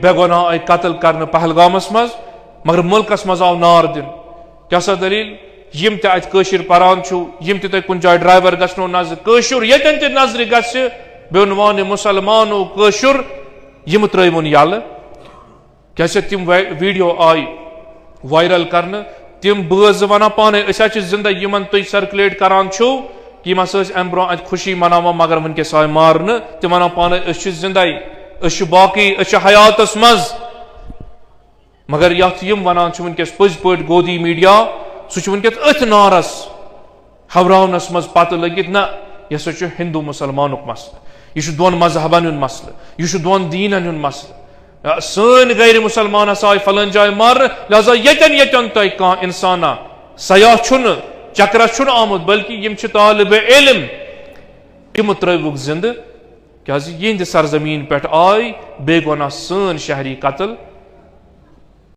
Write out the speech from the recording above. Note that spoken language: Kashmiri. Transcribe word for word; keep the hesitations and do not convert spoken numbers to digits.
بے گۄناہ آیہِ قتل کرنہٕ پہلگامس منٛز، مگر مُلکس منٛز آو نار دِنہٕ۔ کیٛاہ سا دٔلیٖل؟ یِم تہِ اتہِ کٲشِر پران چھِو، یِم تہِ تۄہہِ کُنہِ جایہِ ڈرایور گژھنو نظرِ، کٲشُر ییٚتٮ۪ن تہِ نظرِ گژھِ، بے عنوانِ مُسلمانو کٲشُر، یِم ترٲیوُن یَلہٕ۔ کیٛاہ سا تِم وی-، ویڈیو آیہِ وائرل کرنہٕ، تِم بٲژ ونان پانے، "أسۍ حظ چھِ زندے، یِمن تُہۍ سرکولیٹ کران چھِو، یِم ہسا ٲسۍ امہِ برونٛہہ اتہِ خوشی مناوان، مگر وٕنکیٚس آیہِ مارنہٕ"، تِم ونان پانے، "أسۍ چھِ زندے، أسۍ چھِ باقی، أسۍ چھِ حیاتس منٛز"۔ مگر یتھ یِم ونان چھِ وٕنکیٚس پٔزۍ پٲٹھۍ گودی میڈیا، سُہ چھُ وٕنکیٚس أتھۍ نارس ہوراونس منٛز پتہٕ لٔگِتھ، نہ، یہِ ہسا چھُ ہندو مسلمانُک مسلہٕ، یہِ چھُ دۄن مذہبن ہُنٛد مسلہٕ، یہِ چھُ دۄن دیٖنن ہُنٛد مسلہٕ۔ یا سٲنۍ غیر مسلمان ہسا آیہِ فلٲنۍ جایہِ مارنہٕ، لہذا ییٚتٮ۪ن ییٚتٮ۪ن تۄہہِ کانٛہہ انسانا سیاح چھُنہٕ، چکرس چھُنہٕ آمُت، بلکہِ یِم چھِ طالب علم، تِم ترٲوِکھ زندٕ، کیازِ یِہنٛدِ سرزمین پٮ۪ٹھ آے بے گۄناہ سٲنۍ شہری قتل۔